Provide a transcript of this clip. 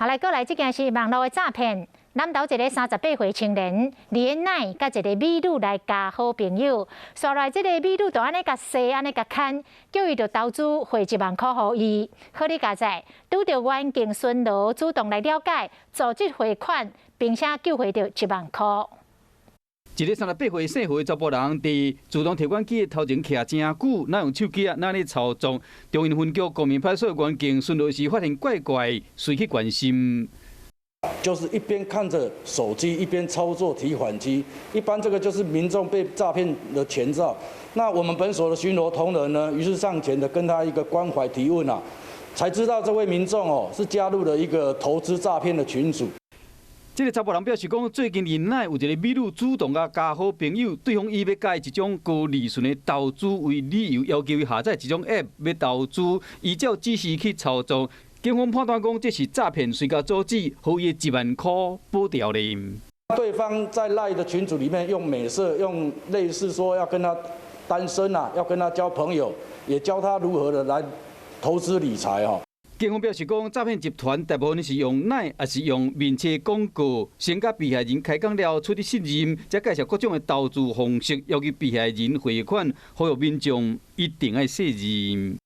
好來，閣來這件是網路的詐騙。南投一个38歲青年，佇咧 LINE 佮一个美女來加好朋友，紲來這个美女就按呢共踅，按呢共牽，叫伊著投資匯1萬箍予伊。好佳哉，拄著員警巡邏，主動來了解，組織匯款，並且救回著一萬箍。一个38歲姓何的查埔人，佇自動提款機的頭前徛誠久，若用手機仔，若咧操作。中原分局光明派出所員警巡邏時發現怪怪，隨去關心。就是一邊看著手機，一邊操作提款機。一般這個就是民眾被詐騙的前兆。那我們本所的巡邏同仁呢，於是上前的跟他一個關懷提問啊，才知道這位民眾哦是加入了一個投資詐騙的群組。這个查埔人表示講，最近𪜶 LINE 有一个美女主動共加好朋友，對方以欲教伊一種高利潤的投資為理由，要求伊下載一種 App 欲投資，依照指示去操作。警方判斷講這是詐騙，遂共阻止，予伊的1萬箍保牢咧。對方在 LINE 的群組裡面用美色，用類似說要跟他單身啊，要跟他交朋友，也教他如何的來投資理財哦。警方表示講，詐騙集團大部分是用 LINE，抑是用面冊廣告，先佮被害人開講了，取得信任，才介紹各種的投資方式，要求被害人匯款，呼籲民眾一定愛細認。